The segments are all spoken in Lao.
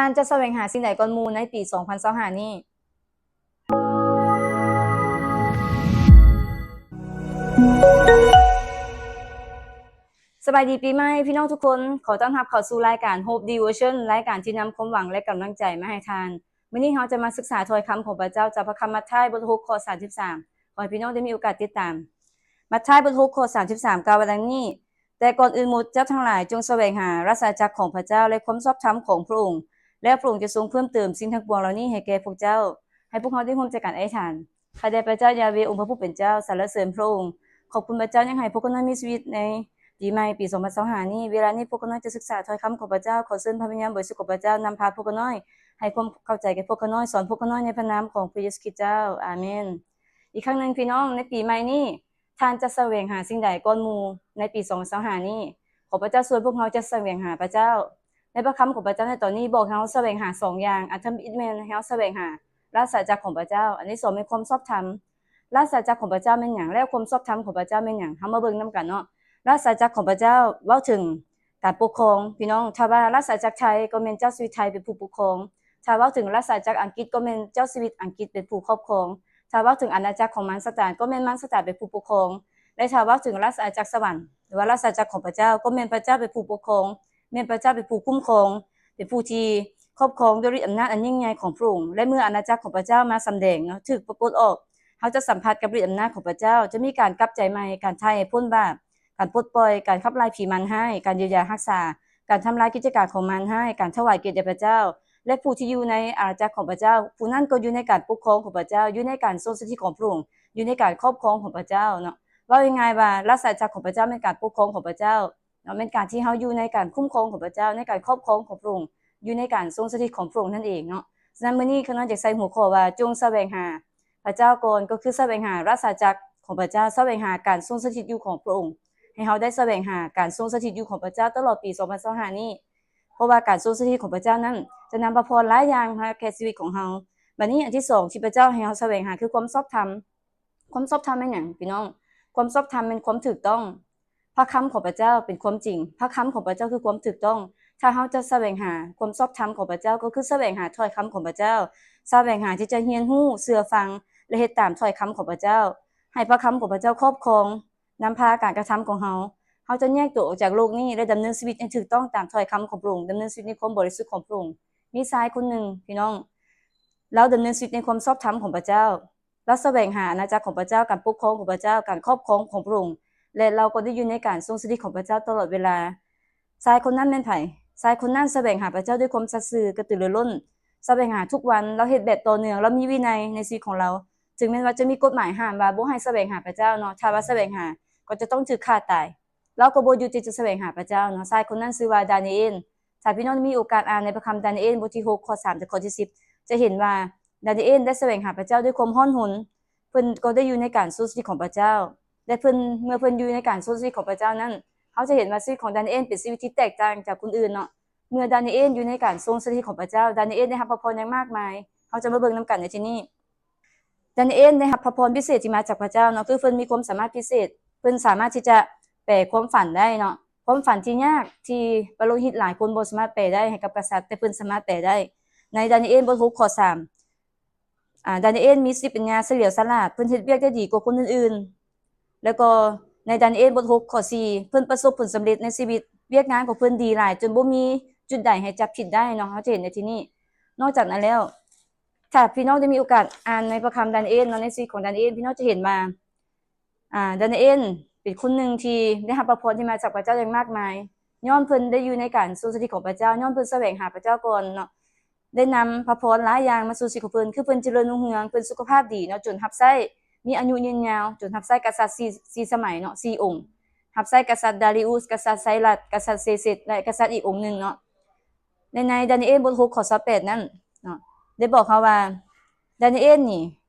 ທ່ານຈະສະແຫວງຫາສິ່ງໃດກ່ອນໝູ່ໃນປີສອງພັນຊາວຫ້ານີ້? ສະບາຍດີປີໃໝ່ພີ່ນ້ອງທຸກຄົນ. ຂໍຕ້ອນຮັບເຂົ້າສູ່ລາຍການ Hope Devotion ລາຍການທີ່ນຳຄວາມຫວັງ ແລະ ກຳລັງໃຈມາໃຫ້ທ່ານ. ມື້ນີ້ເຮົາຈະມາສຶກສາຖ້ອຍຄຳຂອງພະເຈົ້າຈາກພະຄຳມັດທາຍ ບົດຫົກ ຂໍ້ສາມສິບສາມ. ຂໍໃຫ້ພີ່ນ້ອງໄດ້ມີໂອກາດຕິດຕາມ. ມັດທາຍບົດຫົກ ຂໍ້ສາມສິບສາມ ກ່າວວ່າດັ່ງນີ້, ແຕ່ກ່ອນອື່ນໝົດເຈົ້າທັງຫຼາຍຈົ່ງສະແຫວງຫາລາຊະອານາຈັກຂອງພະເຈົ້າ ແລະ ຄວາມຊອບທຳຂອງພະອົງ, ແລ້ວພະອົງຈະຊົງເພີ່ມເຕີມສິ່ງທັງປວງເຫຼົ່ານີ້ໃຫ້ແກ່ພວກເຈົ້າ. ໃຫ້ພວກເຮົາໄດ້ຮ່ວມໃຈກັນອະທິຖານ. ຂ້າແດ່ພະເຈົ້າຢາເວ ອົງພະຜູ້ເປັນເຈົ້າ, ສັນລະເສີນພະອົງ. ຂອບຄຸນພະເຈົ້າຍັງໃຫ້ພວກຂ້ານ້ອຍມີຊີວິດໃນປີໃໝ່ ປີສອງພັນຊາວຫ້ານີ້. ເວລານີ້ພວກຂ້ານ້ອຍຈະສຶກສາຖ້ອຍຄຳຂອງພະເຈົ້າ. ຂໍເຊີນພະວິນຍານບໍລິສຸດຂອງພະເຈົ້ານຳພາພວກຂ້ານ້ອຍ ໃຫ້ຄວາມເຂົ້າໃຈແກ່ພວກຂ້ານ້ອຍ, ສອນພວກຂ້ານ້ອຍໃນພະນາມຂອງພະເຢຊູຄຣິດເຈົ້າ. ອາເມນ. ອີກຄັ້ງໜຶ່ງພີ່ນ້ອງ, ໃນປີໃໝ່ນີ້ ທ່ານຈະສະແຫວງຫາສິ່ງໃດກ່ອນໝູ່ໃນປີສອງພັນຊາວຫ້ານີ້? ຂໍພະເຈົ້າຊ່ວຍພວກເຮົາຈະສະແຫວງຫາພະເຈົ້າ. ໃນພະຄຳຂອງພະເຈົ້າໃນຕອນນີ້ບອກໃຫ້ເຮົາສະແຫວງຫາສອງຢ່າງ. ອັນທຳອິດແມ່ນໃຫ້ເຮົາສະແຫວງຫາລາຊະອານາຈັກຂອງພະເຈົ້າ. ອັນທີສອງແມ່ນຄວາມຊອບທຳ. ລາຊະອານາຈັກຂອງພະເຈົ້າແມ່ນຫຍັງ ແລະ ຄວາມຊອບທຳຂອງພະເຈົ້າແມ່ນຫຍັງ? ເຮົາມາເບິ່ງນຳກັນເນາະ. ລາຊະອານາຈັກຂອງພະເຈົ້າເວົ້າເຖິງການປົກຄອງ. ພີ່ນ້ອງ, ຖ້າວ່າລາຊະອານາຈັກໄທກໍແມ່ນເຈົ້າຊີວິດໄທເປັນຜູ້ປົກຄອງ. ຖ້າເວົ້າເຖິງລາຊະອານາຈັກອັງກິດກໍແມ່ນເຈົ້າຊີວິດອັງກິດເປັນຜູ້ຄອບຄອງ. ຖ້າເວົ້າເຖິງອານາຈັກຂອງມານຊາຕານກໍແມ່ນມານຊາຕານເປັນຜູ້ປົກຄອງ. ແລະ ຖ້າເວົ້າເຖິງລາຊະອານາຈັກສະຫວັນ ຫຼືວ່າລາຊະອານາຈັກຂອງພະເຈົ້າ ກໍແມ່ນພະເຈົ້າເປັນຜູ້ປົກຄອງ, ແມ່ນພະເຈົ້າເປັນຜູ້ຄຸ້ມຄອງ, ເປັນຜູ້ທີ່ຄອບຄອງດ້ວຍລິດອຳນາດອັນຍິ່ງໃຫຍ່ຂອງພະອົງ. ແລະ ເມື່ອອານາຈັກຂອງພະເຈົ້າມາສຳແດງເນາະ, ຖືກປາກົດອອກ, ເຮົາຈະສຳຜັດກັບລິດອຳນາດຂອງພະເຈົ້າ, ຈະມີການກັບໃຈໃໝ່, ການໄຖ່ໃຫ້ພົ້ນບາບ, ການປົດປ່ອຍ, ການຂັບໄລ່ຜີມານຮ້າຍ, ການຢຽວຢາຮັກສາ, ການທຳລາຍກິດຈະການຂອງມານຮ້າຍ, ການຖວາຍກຽດແດ່ພະເຈົ້າ ແລະ ຜູ້ທີ່ຢູ່ໃນອານາຈັກຂອງພະເຈົ້າ, ຜູ້ນັ້ນກໍຢູ່ໃນການປົກຄອງຂອງພະເຈົ້າ, ຢູ່ໃນການຊົງສະຖິດຂອງພະອົງ, ຢູ່ໃນການຄອບຄອງຂອງພະເຈົ້າເນາະ. ເວົ້າງ່າຍໆວ່າ ລາຊະອານາຈັກຂອງພະເຈົ້າແມ່ນການປົກຄອງຂອງພະເຈົ້າເນາະ, ແມ່ນການທີ່ເຮົາຢູ່ໃນການຄຸ້ມຄອງຂອງພະເຈົ້າ, ໃນການຄອບຄອງຂອງພະອົງ, ຢູ່ໃນການຊົງສະຖິດຂອງພະອົງນັ້ນເອງເນາະ. ສະນັ້ນ ມື້ນີ້ຂ້ານ້ອຍຢາກໃສ່ຫົວຂໍ້ວ່າ ຈົ່ງສະແຫວງຫາ ພະເຈົ້າກ່ອນ ກໍຄືສະແຫວງຫາລາຊະອານາຈັກຂອງພະເຈົ້າ, ສະແຫວງຫາການຊົງສະຖິດຢູ່ຂອງພະອົງ, ໃຫ້ເຮົາໄດ້ສະແຫວງຫາການຊົງສະຖິດຢູ່ຂອງພະເຈົ້າຕະຫຼອດປີສອງພັນຊາວຫ້ານີ້. ເພາະວ່າການຊົງສະຖິດຂອງພະເຈົ້ານັ້ນຈະນຳພະພອນຫຼາຍຢ່າງມາແກ່ຊີວິດຂອງເຮົາ. ບັດນີ້ ອັນທີສອງທີ່ພະເຈົ້າໃຫ້ເຮົາສະແຫວງຫາຄືຄວາມຊອບທຳ. ຄວາມຊອບທຳແມ່ນຫຍັງ ພີ່ນ້ອງ? ຄວາມຊອບທຳແມ່ນຄວາມຖືກຕ້ອງ. ພະຄຳຂອງພະເຈົ້າເປັນຄວາມຈິງ. ພະຄຳຂອງພະເຈົ້າຄືຄວາມຖືກຕ້ອງ. ຖ້າເຮົາຈະສະແຫວງຫາຄວາມຊອບທຳຂອງພະເຈົ້າ ກໍຄືສະແຫວງຫາຖ້ອຍຄຳຂອງພະເຈົ້າ, ສະແຫວງຫາທີ່ຈະຮຽນຮູ້, ເຊື່ອຟັງ ແລະ ເຮັດຕາມຖ້ອຍຄຳຂອງພະເຈົ້າ. ໃຫ້ພະຄຳຂອງພະເຈົ້າຄອບຄອງ, ນຳພາການກະທຳຂອງເຮົາ. ເຮົາຈະແຍກຕົວອອກຈາກໂລກນີ້ ແລະ ດຳເນີນຊີວິດໃຫ້ຖືກຕ້ອງຕາມຖ້ອຍຄຳຂອງພະອົງ, ດຳເນີນຊີວິດໃນຄວາມບໍລິສຸດຂອງພະອົງ. ມີຊາຍຄົນໜຶ່ງ ພີ່ນ້ອງ, ລາວດຳເນີນຊີວິດໃນຄວາມຊອບທຳຂອງພະເຈົ້າ. ລາວສະແຫວງຫາອານາຈັກຂອງພະເຈົ້າ, ການປົກຄອງຂອງພະເຈົ້າ, ການຄອບຄອງຂອງພະອົງ ແລະ ລາວກໍໄດ້ຢູ່ໃນການຊົງສະຖິດຂອງພະເຈົ້າຕະຫຼອດເວລາ. ຊາຍຄົນນັ້ນແມ່ນໃຜ? ຊາຍຄົນນັ້ນສະແຫວງຫາພະເຈົ້າດ້ວຍຄວາມສັດຊື່ກະຕືລືລົ້ນ, ສະແຫວງຫາທຸກວັນ, ລາວເຮັດແບບຕໍ່ເນື່ອງ, ລາວມີວິໄນໃນຊີວິດຂອງລາວ. ເຖິງແມ່ນວ່າຈະມີກົດໝາຍຫ້າມວ່າບໍ່ໃຫ້ສະແຫວງຫາພະເຈົ້າເນາະ, ຖ້າວ່າສະແຫວງຫາກໍຈະຕ້ອງຖືກຂ້າຕາຍ. ລາວກໍບໍ່ຢຸດທີ່ຈະສະແຫວງຫາພະເຈົ້າເນາະ. ຊາຍຄົນນັ້ນຊື່ວ່າດານີເອນ. ຖ້າພີ່ນ້ອງໄດ້ມີໂອກາດອ່ານໃນພະຄຳດານີເອນ ບົດທີຫົກ ຂໍ້ສາມ ແລະ ຂໍ້ທີສິບ ຈະເຫັນວ່າດານີເອນໄດ້ສະແຫວງຫາພະເຈົ້າດ້ວຍຄວາມຮ້ອນຮົນ. ເພິ່ນກໍໄດ້ຢູ່ໃນການຊົງສະຖິດຂອງພະເຈົ້າ ແລະ ເພິ່ນ ເມື່ອເພິ່ນຢູ່ໃນການຊົງສະຖິດຂອງພະເຈົ້ານັ້ນ, ເຮົາຈະເຫັນວ່າຊີວິດຂອງດານີເອນເປັນຊີວິດທີ່ແຕກຕ່າງຈາກຄົນອື່ນເນາະ. ເມື່ອດານີເອນຢູ່ໃນການຊົງສະຖິດຂອງພະເຈົ້າ, ດານີເອນໄດ້ຮັບພະພອນຢ່າງມາກມາຍ. ເຮົາຈະມາເບິ່ງນຳກັນໃນທີ່ນີ້. ດານີເອນໄດ້ຮັບພະພອນພິເສດທີ່ມາຈາກພະເຈົ້າເນາະ, ຄືເພິ່ນມີຄວາມສາມາດພິເສດ, ເພິ່ນສາມາດທີ່ຈະແປຄວາມຝັນໄດ້ເນາະ, ຄວາມຝັນທີ່ຍາກທີ່ປະໂລຫິດຫຼາຍຄົນບໍ່ສາມາດແປໄດ້ໃຫ້ກັບກະສັດ, ແຕ່ເພິ່ນສາມາດແປໄດ້. ໃນດານີເອນບົດຫົກ ຂໍ້ສາມ ອາ ດານີເອນມີສະຕິປັນຍາສະຫຼຽວສະຫຼາດ, ເພິ່ນເຮັດວຽກໄດ້ດີກວ່າຄົນອື່ນໆ. ແລ້ວກໍໃນດານີເອນບົດຫົກ ຂໍ້ສີ່ ເພິ່ນປະສົບຜົນສຳເລັດໃນຊີວິດ, ວຽກງານຂອງເພິ່ນດີຫຼາຍຈົນບໍ່ມີຈຸດໃດໃຫ້ຈັບຜິດໄດ້ເນາະ, ເຮົາຈະເຫັນໃນທີ່ນີ້. ນອກຈາກນັ້ນແລ້ວ ຖ້າພີ່ນ້ອງໄດ້ມີໂອກາດອ່ານໃນພະຄຳດານີເອນເນາະ, ໃນຊີວິດຂອງດານີເອນ ພີ່ນ້ອງຈະເຫັນວ່າ ອາ ດານີເອນເປັນຄົນໜຶ່ງທີ່ໄດ້ຮັບພະພອນທີ່ມາຈາກພະເຈົ້າຢ່າງມາກມາຍ, ຍ້ອນເພິ່ນໄດ້ຢູ່ໃນການຊົງສະຖິດຂອງພະເຈົ້າ, ຍ້ອນເພິ່ນສະແຫວງຫາພະເຈົ້າກ່ອນເນາະ, ໄດ້ນຳພະພອນຫຼາຍຢ່າງມາສູ່ຊີວິດຂອງເພິ່ນ, ຄືເພິ່ນຈະເລີນຮຸ່ງເຮືອງ, ເພິ່ນສຸຂະພາບດີເນາະ, ຈົນຮັບໃຊ້ ມີອາຍຸຍືນຍາວ, ຈົນຮັບໃຊ້ກະສັດສີ່ ສີ່ສະໄໝເນາະ, ສີ່ອົງ, ຮັບໃຊ້ກະສັດດາຣີອຸສ, ກະສັດໄຊຣັສ, ກະສັດເຊເຊັດ ແລະ ກະສັດອີກອົງໜຶ່ງເນາະ. ໃນ ໃນດານີເອນບົດຫົກ ຂໍ້ຊາວແປດນັ້ນເນາະ ໄດ້ບອກເຮົາວ່າ ດານີເອນນີ້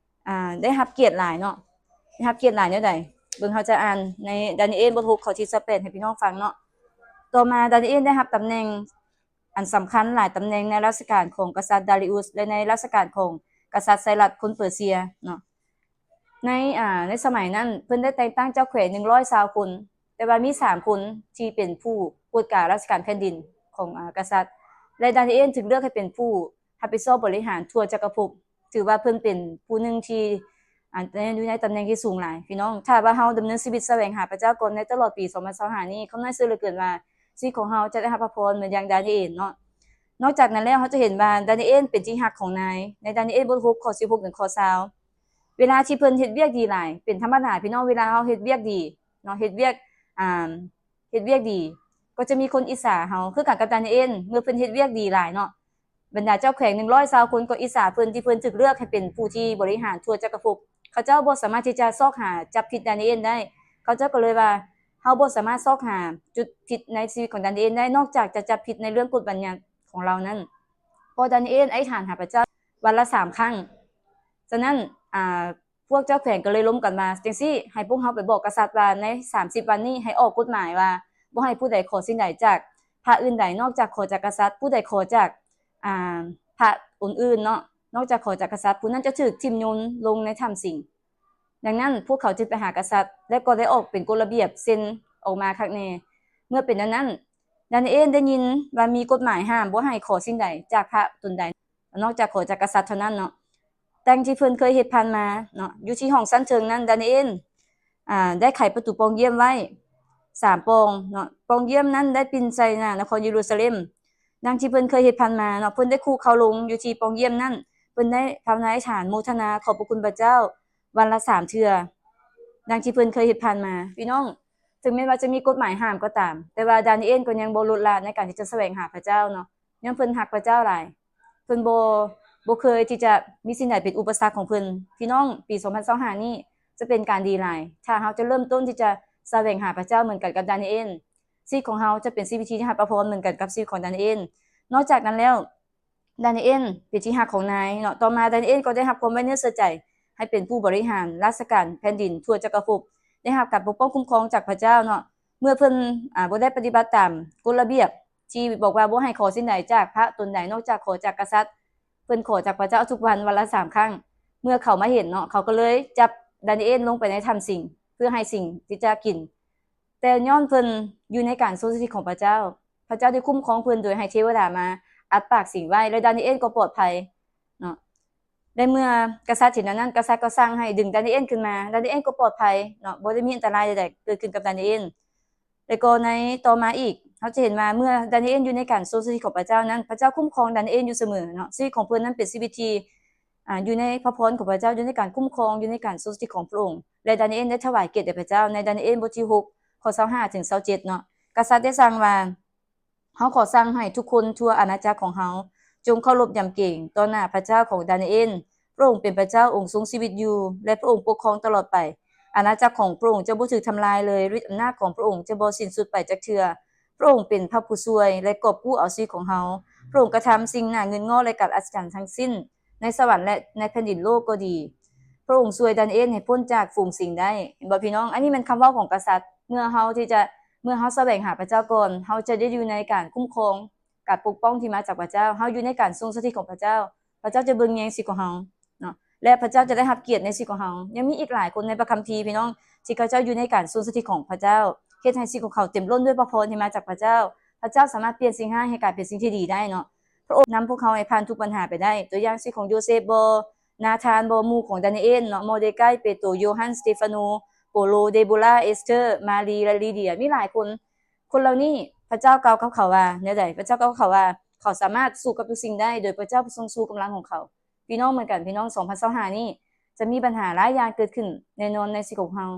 ອາ ໄດ້ຮັບກຽດຫຼາຍເນາະ, ໄດ້ຮັບກຽດຫຼາຍແນວໃດ? ເບິ່ງ ເຮົາຈະອ່ານໃນດານີເອນບົດຫົກ ຂໍ້ທີຊາວແປດ ໃຫ້ພີ່ນ້ອງຟັງເນາະ. ຕໍ່ມາ ດານີເອນໄດ້ຮັບຕຳແໜ່ງອັນສຳຄັນຫຼາຍຕຳແໜ່ງໃນລາຊະການຂອງກະສັດດາຣີອຸສ ແລະ ໃນລາຊະການຂອງກະສັດໄຊຣັສຄົນເປີເຊຍເນາະ. ໃນ ອາ ໃນສະໄໝນັ້ນ ເພິ່ນໄດ້ແຕ່ງຕັ້ງເຈົ້າແຂວງໜຶ່ງຮ້ອຍຊາວຄົນ, ແຕ່ວ່າມີສາມຄົນທີ່ເປັນຜູ້ກວດກາລາຊະການແຜ່ນດິນຂອງ ອາ ກະສັດ. ແລະ ດານີເອນຖືກເລືອກໃຫ້ເປັນຜູ້ຮັບຜິດຊອບບໍລິຫານທົ່ວຈັກກະພົບ. ຖືວ່າເພິ່ນເປັນຜູ້ໜຶ່ງທີ່ ອາ ຢູ່ໃນຕຳແໜ່ງທີ່ສູງຫຼາຍ. ພີ່ນ້ອງ, ຖ້າວ່າເຮົາດຳເນີນຊີວິດສະແຫວງຫາພະເຈົ້າກ່ອນໃນຕະຫຼອດປີສອງພັນຊາວຫ້ານີ້, ຂ້ານ້ອຍເຊື່ອເຫຼືອເກີນວ່າຊີວິດຂອງເຮົາຈະໄດ້ຮັບພະພອນເໝືອນຢ່າງດານີເອນເນາະ. ນອກຈາກນັ້ນແລ້ວ, ເຮົາຈະເຫັນວ່າດານີເອນເປັນທີ່ຮັກຂອງນາຍ ໃນດານີເອນບົດຫົກ ຂໍ້ສິບຫົກ ເຖິງຂໍ້ຊາວ. ເວລາທີ່ເພິ່ນເຮັດວຽກດີຫຼາຍ ເປັນທຳມະດາພີ່ນ້ອງ, ເວລາເຮົາເຮັດວຽກດີເນາະ, ເຮັດວຽກ ອ່າ ເຮັດວຽກດີ ກໍຈະມີຄົນອິດສາເຮົາ. ຄືກັນກັບດານີເອນ, ເມື່ອເພິ່ນເຮັດວຽກດີຫຼາຍເນາະ, ບັນດາເຈົ້າແຂວງໜຶ່ງຮ້ອຍຊາວຄົນກໍອິດສາເພິ່ນ ທີ່ເພິ່ນຖືກເລືອກໃຫ້ເປັນຜູ້ທີ່ບໍລິຫານທົ່ວຈັກກະພົບ. ເຂົາເຈົ້າບໍ່ສາມາດທີ່ຈະຊອກຫາຈັບຜິດດານີເອນໄດ້. ເຂົາເຈົ້າກໍເລີຍວ່າ ເຮົາບໍ່ສາມາດຊອກຫາຈຸດຜິດໃນຊີວິດຂອງດານີເອນໄດ້ ນອກຈາກຈະຈັບຜິດໃນເລື່ອງກົດບັນຍັດຂອງລາວນັ້ນ. ເພາະດານີເອນອະທິຖານຫາພະເຈົ້າວັນລະສາມຄັ້ງ. ສະນັ້ນ ອາ ພວກເຈົ້າແຂວງກໍເລີຍລົມກັນວ່າ ຈັ່ງຊີ້ ໃຫ້ພວກເຮົາໄປບອກກະສັດວ່າ ໃນສາມສິບວັນນີ້ ໃຫ້ອອກກົດໝາຍວ່າ ບໍ່ໃຫ້ຜູ້ໃດຂໍສິ່ງໃດຈາກພະອື່ນໃດ ນອກຈາກຂໍຈາກກະສັດ. ຜູ້ໃດຂໍຈາກ ອາ ພະອົງອື່ນເນາະ, ນອກຈາກຂໍຈາກກະສັດ, ຜູ້ນັ້ນຈະຖືກຖິ້ມໂຍນລົງໃນຖ້ຳສິງ. ດັ່ງນັ້ນ ພວກເຂົາຈຶ່ງໄປຫາກະສັດ ແລະ ກໍໄດ້ອອກເປັນກົດລະບຽບເຊັນອອກມາຄັກແນ່. ເມື່ອເປັນແນວນັ້ນ, ດານີເອນໄດ້ຍິນວ່າມີກົດໝາຍຫ້າມບໍ່ໃຫ້ຂໍສິ່ງໃດຈາກພະຕົນໃດ ນອກຈາກຂໍຈາກກະສັດເທົ່ານັ້ນເນາະ. ດັ່ງທີ່ເພິ່ນເຄີຍເຮັດຜ່ານມາເນາະ, ຢູ່ທີ່ຫ້ອງຊັ້ນເທິງນັ້ນ ດານີເອນ ອາ ໄດ້ໄຂປະຕູປ່ອງຢ້ຽມໄວ້ສາມປ່ອງເນາະ. ປ່ອງຢ້ຽມນັ້ນໄດ້ປິ່ນໃສ່ໜ້ານະຄອນເຢຣູຊາເລັມ. ດັ່ງທີ່ເພິ່ນເຄີຍເຮັດຜ່ານມາເນາະ, ເພິ່ນໄດ້ຄຸເຂົ່າລົງຢູ່ທີ່ປ່ອງຢ້ຽມນັ້ນ, ເພິ່ນໄດ້ພາວະນາອະທິຖານໂມທະນາຂອບພະຄຸນພະເຈົ້າວັນລະສາມເທື່ອ ດັ່ງທີ່ເພິ່ນເຄີຍເຮັດຜ່ານມາ. ພີ່ນ້ອງ, ເຖິງແມ່ນວ່າຈະມີກົດໝາຍຫ້າມກໍຕາມ, ແຕ່ວ່າດານີເອນກໍຍັງບໍ່ລົດລະໃນການທີ່ຈະສະແຫວງຫາພະເຈົ້າເນາະ, ຍ້ອນເພິ່ນຮັກພະເຈົ້າຫຼາຍ. ເພິ່ນບໍ່ ບໍ່ເຄີຍທີ່ຈະມີສິ່ງໃດເປັນອຸປະສັກຂອງເພິ່ນ. ພີ່ນ້ອງ, ປີສອງພັນຊາວຫ້ານີ້ຈະເປັນການດີຫຼາຍ ຖ້າເຮົາຈະເລີ່ມຕົ້ນທີ່ຈະສະແຫວງຫາພະເຈົ້າເໝືອນກັນກັບດານີເອນ. ຊີວິດຂອງເຮົາຈະເປັນຊີວິດທີ່ໄດ້ຮັບພະພອນເໝືອນກັນກັບຊີວິດຂອງດານີເອນ. ນອກຈາກນັ້ນແລ້ວ, ດານີເອນເປັນທີ່ຮັກຂອງນາຍເນາະ. ຕໍ່ມາ ດານີເອນກໍໄດ້ຮັບຄວາມໄວ້ເນື້ອເຊື່ອໃຈໃຫ້ເປັນຜູ້ບໍລິຫານລາຊະການແຜ່ນດິນທົ່ວຈັກກະພົບ, ໄດ້ຮັບການປົກປ້ອງຄຸ້ມຄອງຈາກພະເຈົ້າເນາະ. ເມື່ອເພິ່ນ ອາ ບໍ່ໄດ້ປະຕິບັດຕາມກົດລະບຽບທີ່ບອກວ່າບໍ່ໃຫ້ຂໍສິ່ງໃດຈາກພະຕົນໃດ ນອກຈາກຂໍຈາກກະສັດ, ເພິ່ນຂໍຈາກພະເຈົ້າທຸກວັນ ວັນລະສາມຄັ້ງ. ເມື່ອເຂົາມາເຫັນເນາະ, ເຂົາກໍເລີຍຈັບດານີເອນລົງໄປໃນຖ້ຳສິງ ເພື່ອໃຫ້ສິງທີ່ຈະກິນ. ແຕ່ຍ້ອນເພິ່ນຢູ່ໃນການຊົງສະຖິດຂອງພະເຈົ້າ, ພະເຈົ້າໄດ້ຄຸ້ມຄອງເພິ່ນໂດຍໃຫ້ເທວະດາມາອັດປາກສິງໄວ້ ແລະ ດານີເອນກໍປອດໄພເນາະ. ແລະ ເມື່ອກະສັດເຫັນແນວນັ້ນ, ກະສັດກໍສັ່ງໃຫ້ດຶງດານີເອນຂຶ້ນມາ. ດານີເອນກໍປອດໄພເນາະ, ບໍ່ໄດ້ມີອັນຕະລາຍໃດໆເກີດຂຶ້ນກັບດານີເອນ. ແລະ ກໍໃນຕໍ່ມາອີກ, ເຮົາຈະເຫັນວ່າເມື່ອດານີເອນຢູ່ໃນການຊົງສະຖິດຂອງພະເຈົ້ານັ້ນ, ພະເຈົ້າຄຸ້ມຄອງດານີເອນຢູ່ສະເໝີເນາະ. ຊີວິດຂອງເພິ່ນນັ້ນເປັນຊີວິດທີ່ ອາ ຢູ່ໃນພະພອນຂອງພະເຈົ້າ, ຢູ່ໃນການຄຸ້ມຄອງ, ຢູ່ໃນການຊົງສະຖິດຂອງພະອົງ. ແລະ ດານີເອນໄດ້ຖວາຍກຽດແດ່ພະເຈົ້າ ໃນດານີເອນບົດທີຫົກ ຂໍ້ຊາວຫ້າເຖິງຊາວເຈັດເນາະ. ກະສັດໄດ້ສັ່ງວ່າ, ເຮົາຂໍສັ່ງໃຫ້ທຸກຄົນທົ່ວອານາຈັກຂອງເຮົາ ຈົ່ງເຄົາລົບຢຳເກງຕໍ່ໜ້າພະເຈົ້າຂອງດານີເອນ. ພະອົງເປັນພະເຈົ້າ, ອົງຊົງຊີວິດຢູ່ ແລະ ພະອົງປົກຄອງຕະຫຼອດໄປ. ອານາຈັກຂອງພະອົງຈະບໍ່ຖືກທຳລາຍເລີຍ, ລິດອຳນາດຂອງພະອົງຈະບໍ່ສິ້ນສຸດໄປຈັກເທື່ອ. ພະອົງເປັນພະຜູ້ຊ່ວຍ ແລະ ກອບກູ້ເອົາຊີວິດຂອງເຮົາ. ພະອົງກະທຳສິ່ງໜ້າງຶດງໍ້ ແລະ ການອັດສະຈັນທັງສິ້ນ ໃນສະຫວັນ ແລະ ໃນແຜ່ນດິນໂລກກໍດີ. ພະອົງຊ່ວຍດານີເອນໃຫ້ພົ້ນຈາກຝູງສິງໄດ້. ເຫັນບໍ່ພີ່ນ້ອງ? ອັນນີ້ແມ່ນຄຳເວົ້າຂອງກະສັດ. ເມື່ອເຮົາທີ່ຈະ, ເມື່ອເຮົາສະແຫວງຫາພະເຈົ້າກ່ອນ, ເຮົາຈະໄດ້ຢູ່ໃນການຄຸ້ມຄອງ, ການປົກປ້ອງທີ່ມາຈາກພະເຈົ້າ. ເຮົາຢູ່ໃນການຊົງສະຖິດຂອງພະເຈົ້າ. ພະເຈົ້າຈະເບິ່ງແຍງຊີວິດຂອງເຮົາເນາະ ແລະ ພະເຈົ້າຈະໄດ້ຮັບກຽດໃນຊີວິດຂອງເຮົາ. ຍັງມີອີກຫຼາຍຄົນໃນພະຄຳພີ, ພີ່ນ້ອງ, ທີ່ເຂົາເຈົ້າຢູ່ໃນການຊົງສະຖິດຂອງພະເຈົ້າ, ເຮັດໃຫ້ຊີວິດຂອງເຂົາເຕັມລົ້ນດ້ວຍພະພອນທີ່ມາຈາກພະເຈົ້າ. ພະເຈົ້າສາມາດປ່ຽນສິ່ງຮ້າຍໃຫ້ກາຍເປັນສິ່ງທີ່ດີໄດ້ເນາະ. ພະອົງນຳພວກເຮົາໃຫ້ຜ່ານທຸກບັນຫາໄປໄດ້. ຕົວຢ່າງຊີວິດຂອງໂຢເຊບບໍ, ນາທານບໍ, ໝູ່ຂອງດານີເອນເນາະ, ມໍເດກາຍ, ເປໂຕ, ໂຢຮັນ, ສະເຕຟາໂນ, ໂປໂລ, ເດໂບລາ, ເອສເຕີ, ມາຣີ ແລະ ລີເດຍ. ມີຫຼາຍຄົນ. ຄົນເຫຼົ່ານີ້ ພະເຈົ້າກ່າວກັບເຂົາວ່າແນວໃດ? ພະເຈົ້າກ່າວກັບເຂົາວ່າ ເຂົາສາມາດສູ້ກັບທຸກສິ່ງໄດ້ ໂດຍພະເຈົ້າຜູ້ຊົງຊູກຳລັງຂອງເຂົາ. ພີ່ນ້ອງເໝືອນກັນ, ພີ່ນ້ອງ, ສອງພັນຊາວຫ້ານີ້ຈະມີບັນຫາຫຼາຍຢ່າງເກີດຂຶ້ນແນ່ນອນໃນຊີວິດຂອງເຮົາ.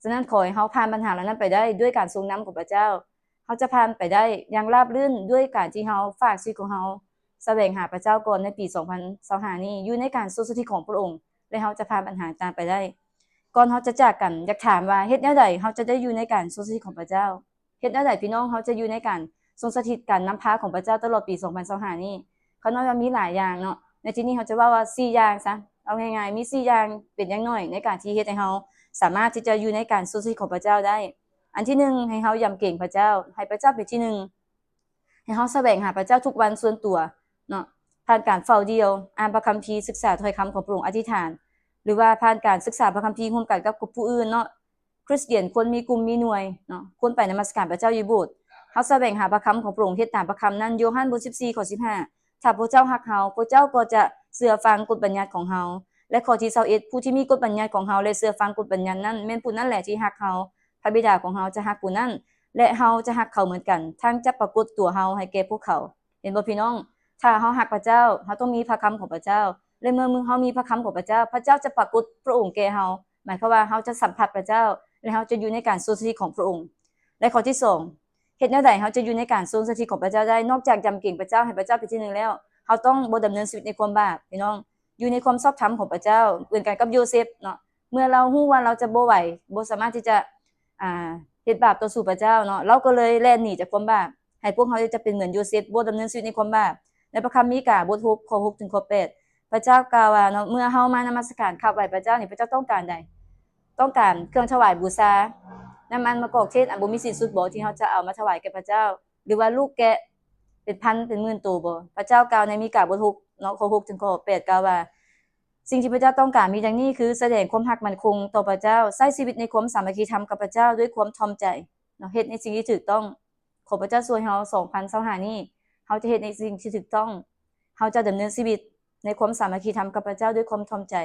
ສະນັ້ນ ຂໍໃຫ້ເຮົາຜ່ານບັນຫາເຫຼົ່ານັ້ນໄປໄດ້ດ້ວຍການຊົງນຳຂອງພະເຈົ້າ. ເຮົາຈະຜ່ານໄປໄດ້ຢ່າງລາບລື່ນດ້ວຍການທີ່ເຮົາຝາກຊີວິດຂອງເຮົາສະແຫວງຫາພະເຈົ້າກ່ອນໃນປີສອງພັນຊາວຫ້ານີ້, ຢູ່ໃນການຊົງສະຖິດຂອງພະອົງ, ແລະ ເຮົາຈະຜ່ານບັນຫາຕ່າງໄປໄດ້. ກ່ອນເຮົາຈະຈາກກັນ, ຢາກຖາມວ່າ ເຮັດແນວໃດເຮົາຈະໄດ້ຢູ່ໃນການຊົງສະຖິດຂອງພະເຈົ້າ? ເຮັດແນວໃດພີ່ນ້ອງເຮົາຈະຢູ່ໃນການຊົງສະຖິດການນຳພາຂອງພະເຈົ້າຕະຫຼອດປີສອງພັນຊາວຫ້ານີ້? ຂ້ານ້ອຍວ່າມີຫຼາຍຢ່າງເນາະ, ໃນທີ່ນີ້ເຮົາຈະເວົ້າວ່າສີ່ຢ່າງຊະ. ເອົາງ່າຍໆ ມີສີ່ຢ່າງເປັນຢ່າງໜ້ອຍໃນການທີ່ເຮັດໃຫ້ເຮົາສາມາດທີ່ຈະຢູ່ໃນການຊົງສະຖິດຂອງພະເຈົ້າໄດ້. ອັນທີໜຶ່ງ, ໃຫ້ເຮົາຢຳເກງພະເຈົ້າ, ໃຫ້ພະເຈົ້າເປັນທີໜຶ່ງ, ໃຫ້ເຮົາສະແຫວງຫາພະເຈົ້າທຸກວັນສ່ວນຕົວເນາະ, ຜ່ານການເຝົ້າດ່ຽວ, ອ່ານພະຄຳພີ, ສຶກສາຖ້ອຍຄຳຂອງພະອົງ, ອະທິຖານ, ຫຼືວ່າຜ່ານການສຶກສາພະຄຳພີຮ່ວມກັນກັບຜູ້ອື່ນເນາະ. ຄຣິສຕຽນຄວນມີກຸ່ມມີໜ່ວຍເນາະ, ຄວນໄປນະມັດສະການພະເຈົ້າຢູ່ໂບດ. ຮົາສະແຫວງຫາພະຄຳຂອງພະອົງ, ເຮັດຕາມພະຄຳນັ້ນ. ໂຢຮັນ ບົດສິບສີ່ ຂໍ້ສິບຫ້າ ຖ້າພວກເຈົ້າຮັກເຮົາ, ພວກເຈົ້າກໍຈະເຊື່ອຟັງກົດບັນຍັດຂອງເຮົາ. ແລະ ຂໍ້ທີຊາວເອັດ ຜູ້ທີ່ມີກົດບັນຍັດຂອງເຮົາ ແລະ ເຊື່ອຟັງກົດບັນຍັດນັ້ນ, ແມ່ນຜູ້ນັ້ນແຫຼະທີ່ຮັກເຮົາ. ພະບິດາຂອງເຮົາຈະຮັກຜູ້ນັ້ນ ແລະ ເຮົາຈະຮັກເຂົາເໝືອນກັນ, ທັງຈະປາກົດຕົວເຮົາໃຫ້ແກ່ພວກເຂົາ. ເຫັນບໍ່ພີ່ນ້ອງ? ຖ້າເຮົາຮັກພະເຈົ້າ, ເຮົາຕ້ອງມີພະຄຳຂອງພະເຈົ້າ. ແລະ ເມື່ອເຮົາມີພະຄຳຂອງພະເຈົ້າ, ພະເຈົ້າຈະປາກົດພະອົງແກ່ເຮົາ. ໝາຍຄວາມວ່າເຮົາຈະສຳຜັດພະເຈົ້າ ແລະ ເຮົາຈະຢູ່ໃນການຊົງສະຖິດຂອງພະອົງ. ແລະ ຂໍ້ທີສອງ ເຮັດແນວໃດເຮົາຈະຢູ່ໃນການຊົງສະຖິດຂອງພະເຈົ້າໄດ້? ນອກຈາກຢຳເກງພະເຈົ້າ, ໃຫ້ພະເຈົ້າເປັນທີໜຶ່ງແລ້ວ, ເຮົາຕ້ອງບໍ່ດຳເນີນຊີວິດໃນຄວາມບາບ, ພີ່ນ້ອງ. ຢູ່ໃນຄວາມຊອບທຳຂອງພະເຈົ້າ ເໝືອນກັນກັບໂຢເຊັບເນາະ. ເມື່ອລາວຮູ້ວ່າລາວຈະບໍ່ໄຫວ, ບໍ່ສາມາດທີ່ຈະ ອ່າ ເຮັດບາບຕໍ່ສູ້ພະເຈົ້າເນາະ, ລາວກໍເລີຍແລ່ນໜີຈາກຄວາມບາບ. ໃຫ້ພວກເຮົາຈະເປັນເໝືອນໂຢເຊັບ, ບໍ່ດຳເນີນຊີວິດໃນຄວາມບາບ. ໃນພະຄຳມີກາ ບົດຫົກ ຂໍ້ຫົກ ເຖິງຂໍ້ແປດ ພະເຈົ້າກ່າວວ່າເນາະ, ເມື່ອເຮົາມານະມັດສະການຂັບໄຫວ້ພະເຈົ້ານີ້, ພະເຈົ້າຕ້ອງການໃດ? ຕ້ອງການເຄື່ອງຖວາຍບູຊາ, ນ້ຳມັນມະກອກເທດອັນບໍ່ມີສິ້ນສຸດບໍ ທີ່ເຮົາຈະເອົາມາຖວາຍແກ່ພະເຈົ້າ? ຫຼືວ່າລູກແກະເປັນພັນເປັນໝື່ນໂຕບໍ? ພະເຈົ້າກ່າວໃນມີກາ ບົດຫົກເນາະ, ຂໍ້ຫົກ ເຖິງຂໍ້ແປດ ກ່າວວ່າ ສິ່ງທີ່ພະເຈົ້າຕ້ອງການມີດັ່ງນີ້ຄື ສະແດງຄວາມຮັກໝັ້ນຄົງຕໍ່ພະເຈົ້າ, ໃຊ້ຊີວິດໃນຄວາມສາມັກຄີທຳກັບພະເຈົ້າດ້ວຍຄວາມຖ່ອມໃຈເນາະ, ເຮັດໃນສິ່ງທີ່ຖືກຕ້ອງ. ຂໍພະເຈົ້າຊ່ວຍເຮົາ ສອງພັນຊາວຫ້ານີ້, ເຮົາຈະເຮັດໃນສິ່ງທີ່ຖືກຕ້ອງ, ເຮົາຈະດຳເນີນຊີວິດໃນຄວາມສາມັກຄີທຳກັບພະເຈົ້າດ້ວຍຄວາມຖ່ອມໃຈ,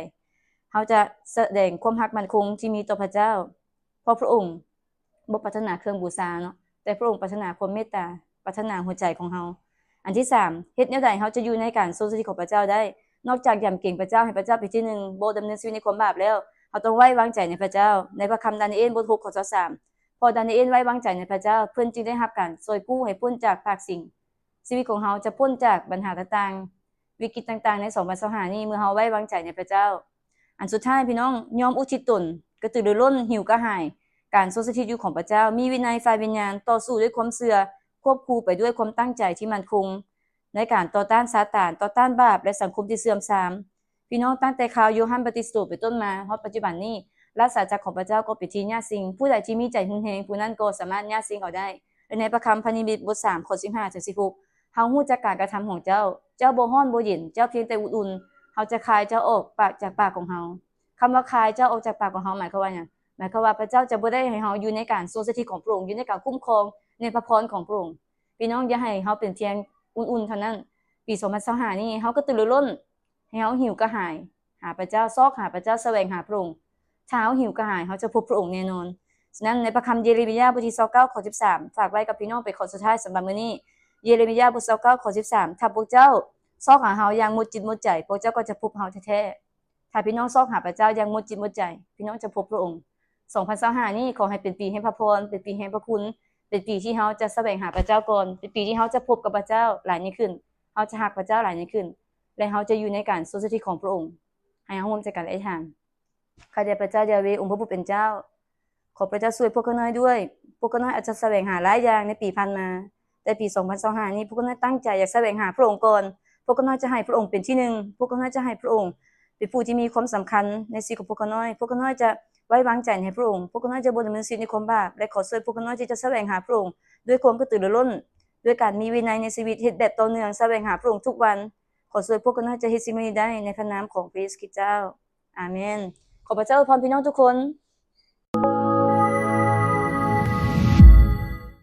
ເຮົາຈະສະແດງຄວາມຮັກໝັ້ນຄົງທີ່ມີຕໍ່ພະເຈົ້າ, ເພາະພະອົງ ບໍ່ປາດຖະໜາເຄື່ອງບູຊາເນາະ, ແຕ່ພະອົງປາດຖະໜາຄວາມເມດຕາ, ປາດຖະໜາຫົວໃຈຂອງເຮົາ. ອັນທີສາມ ເຮັດແນວໃດເຮົາຈະຢູ່ໃນການຊົງສະຖິດຂອງພະເຈົ້າໄດ້? ນອກຈາກຢຳເກງພະເຈົ້າ, ໃຫ້ພະເຈົ້າເປັນທີໜຶ່ງ, ບໍ່ດຳເນີນຊີວິດໃນຄວາມບາບແລ້ວ, ເຮົາຕ້ອງໄວ້ວາງໃຈໃນພະເຈົ້າ. ໃນພະຄຳດານີເອນ ບົດຫົກ ຂໍ້ຊາວສາມ ເພາະດານີເອນໄວ້ວາງໃຈໃນພະເຈົ້າ, ເພິ່ນຈຶ່ງໄດ້ຮັບການຊ່ອຍກູ້ໃຫ້ພົ້ນຈາກປາກສິງ. ຊີວິດຂອງເຮົາຈະພົ້ນຈາກບັນຫາຕ່າງໆ, ວິກິດຕ່າງໆ ໃນສອງພັນຊາວຫ້ານີ້ ເມື່ອເຮົາໄວ້ວາງໃຈໃນພະເຈົ້າ. ອັນສຸດທ້າຍ ພີ່ນ້ອງ, ຍອມອຸທິດຕົນ, ກະຕືລືລົ້ນ, ຫິວກະຫາຍການຊົງສະຖິດຢູ່ຂອງພະເຈົ້າ, ມີວິໄນຝ່າຍວິນຍານ, ຕໍ່ສູ້ດ້ວຍຄວາມເຊື່ອ, ຄວບຄູ່ໄປດ້ວຍຄວາມຕັ້ງໃຈທີ່ໝັ້ນຄົງໃນການຕໍ່ຕ້ານຊາຕານ, ຕໍ່ຕ້ານບາບ ແລະ ສັງຄົມທີ່ເສື່ອມຊາມ. ພີ່ນ້ອງ, ຕັ້ງແຕ່ຄາວໂຢຮັນບາຕິສໂຕເປັນຕົ້ນມາ ຮອດປັດຈຸບັນນີ້, ລາຊະຈັກຂອງພະເຈົ້າກໍເປັນທີ່ຍາດຊິງ. ຜູ້ໃດທີ່ມີໃຈຮຸນແຮງ, ຜູ້ນັ້ນກໍສາມາດຍາດຊິງເອົາໄດ້. ແລະ ໃນພະຄຳພັນນິມິດ ບົດສາມ ຂໍ້ສິບຫ້າ ເຖິງສິບຫົກ ເຮົາຮູ້ຈັກການກະທຳຂອງເຈົ້າ. ເຈົ້າບໍ່ຮ້ອນບໍ່ເຢັນ, ເຈົ້າພຽງແຕ່ອຸ່ນໆ. ເຮົາຈະຄາຍເຈົ້າອອກປາກຈາກປາກຂອງເຮົາ. ຄຳວ່າຄາຍເຈົ້າອອກຈາກປາກຂອງເຮົາ ໝາຍຄວາມວ່າຫຍັງ? ໝາຍຄວາມວ່າພະເຈົ້າຈະບໍ່ໄດ້ໃຫ້ເຮົາຢູ່ໃນການຊົງສະຖິດຂອງພະອົງ, ຢູ່ໃນການຄຸ້ມຄອງ, ໃນພະພອນຂອງພະອົງ. ພີ່ນ້ອງ, ຢ່າໃຫ້ເຮົາເປັນພຽງອຸ່ນໆເທົ່ານັ້ນ. ປີສອງພັນຊາວຫ້ານີ້ ເຮົາກະຕືລືລົ້ນ, ໃຫ້ເຮົາຫິວກະຫາຍຫາພະເຈົ້າ, ຊອກຫາພະເຈົ້າ, ສະແຫວງຫາພະອົງ. ຖ້າເຮົາຫິວກະຫາຍ, ເຮົາຈະພົບພະອົງແນ່ນອນ. ສະນັ້ນ ໃນພະຄຳເຢເຣມີຍາ ບົດທີຊາວເກົ້າ ຂໍ້ສິບສາມ ຝາກໄວ້ກັບພີ່ນ້ອງເປັນຂໍ້ສຸດທ້າຍສຳລັບມື້ນີ້. ເຢເຣມີຍາ ບົດຊາວເກົ້າ ຂໍ້ສິບສາມ ຖ້າພວກເຈົ້າຊອກຫາເຮົາຢ່າງໝົດຈິດໝົດໃຈ, ພວກເຈົ້າກໍຈະພົບເຮົາແທ້ໆ. ຖ້າພີ່ນ້ອງຊອກຫາພະເຈົ້າຢ່າງໝົດຈິດໝົດໃຈ, ພີ່ນ້ອງຈະພົບພະອົງ. ສອງພັນຊາວຫ້ານີ້ ຂໍໃຫ້ເປັນປີແຫ່ງພະພອນ, ເປັນປີແຫ່ງພະຄຸນ, ເປັນປີທີ່ເຮົາຈະສະແຫວງຫາພະເຈົ້າກ່ອນ, ເປັນປີທີ່ເຮົາຈະພົບກັບພະເຈົ້າຫຼາຍຍິ່ງຂຶ້ນ, ເຮົາຈະຮັກພະເຈົ້າຫຼາຍຍິ່ງຂຶ້ນ ແລະ ເຮົາຈະຢູ່ໃນການຊົງສະຖິດຂອງພະອົງ. ໃຫ້ເຮົາຮ່ວມໃຈກັນອະທິຖານ. ຂ້າແດ່ພະເຈົ້າຢາເວ ອົງພະຜູ້ເປັນເຈົ້າ, ຂໍພະເຈົ້າຊ່ວຍພວກຂ້ານ້ອຍດ້ວຍ. ພວກຂ້ານ້ອຍອາດຈະສະແຫວງຫາຫຼາຍຢ່າງໃນປີຜ່ານມາ, ແຕ່ປີສອງພັນຊາວຫ້ານີ້ ພວກຂ້ານ້ອຍຕັ້ງໃຈຢາກສະແຫວງຫາພະອົງກ່ອນ. ພວກຂ້ານ້ອຍຈະໃຫ້ພະອົງເປັນທີໜຶ່ງ, ພວກຂ້ານ້ອຍຈະໃຫ້ພະອົງເປັນຜູ້ທີ່ມີຄວາມສຳຄັນໃນຊີວິດຂອງພວກຂ້ານ້ອຍ. ພວກຂ້ານ້ອຍຈະໄວ້ວາງໃຈໃຫ້ພະອົງ, ພວກຂ້ານ້ອຍຈະບໍ່ດຳເນີນຊີວິດໃນຄວາມບາບ, ແລະ ຂໍຊ່ວຍພວກຂ້ານ້ອຍທີ່ຈະສະແຫວງຫາພະອົງດ້ວຍຄວາມກະຕືລືລົ້ນ, ດ້ວຍການມີວິໄນໃນຊີວິດ, ເຮັດແບບຕໍ່ເນື່ອງ, ສະແຫວງຫາພະອົງທຸກວັນ. ຂໍຊ່ວຍພວກຂ້ານ້ອຍຈະເຮັດສິ່ງເຫຼົ່ານີ້ໄດ້ໃນພະນາມຂອງພະເຢຊູຄຣິສຕ໌ເຈົ້າ. ອາເມນ. ຂໍພະເຈົ້າອວຍພອນພີ່ນ້ອງທຸກຄົນ.